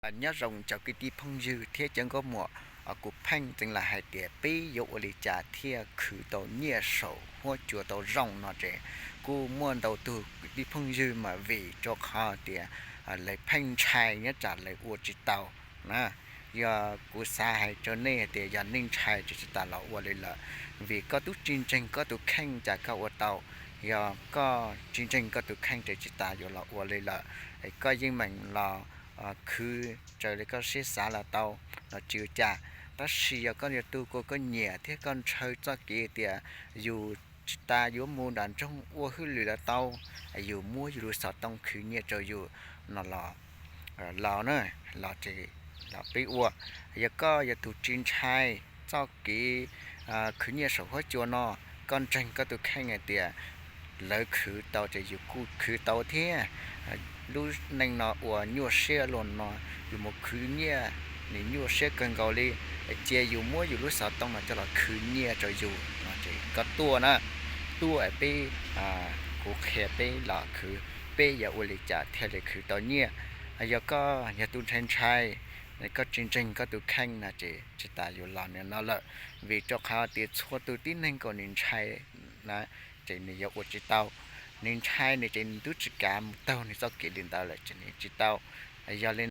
Nyob zoo cov kwv tij phooj ywg thiab cov nkauj muam, kuv pheej txeev lam hais tias peb yuav ua li cas thiaj khwv tau nyiaj saum huab cua tau zoo no ces kuj muaj ntau tug kwv tij phooj ywg mas vim rau qhov tias lawv pheej ntshai nyob tsam lawv ua tsis tau na. Yog kuv xav hais rau nej hais tias yog nej ntshai ces tsis tas los ua li lawm, vim koj twb tsis ntseeg koj tus kheej cas koj ua tau. Yog koj tsis ntseeg koj tus kheej ces tsis tas yuav los ua li lawm. Koj yeej meem los khwv raws li koj siab xav los tau, los tsis ua cas. Tab sis yog koj yog tug kuj koj nyiam thiab koj ntshaw txoj kev tias yus tsis tas yuav mus nram nroog ua hauj lwm los tau, yus muab yus lub xov tooj khwv nyiaj rau yus no los, los na, los peb ua. Yog koj yog tus tsis ntshai txoj kev khwv nyiaj saum huab cua no, koj ntseeg koj tus kheej hais tias lawv khwv tau ces yus kuj khwv tau thiab. Lub neej no uas nyuaj siab luaj no, yus mus khwv nyiaj nws nyuaj siab kawg nkaus li. Cia yus muab yus lub xov tooj no coj los khwv nyiaj rau yus no ces koj tuaj na, tuaj peb, kuv qhia peb los khwv, peb yuav ua li cas thiaj li khwv tau nyiaj. Yog koj yog tus ntshai ntshai, koj tsis ntseeg koj tus kheej no ces tsis tas yuav los nim no lawm, vim rau qhov tias txhua tus tib neeg kom nws ntshai na, ces nws yuav ua tsis tau. Nws ntshai nws ces nws twb tsis kav mus taug nws txoj kev li ntawd lawm ces nws tsis tau. Yog li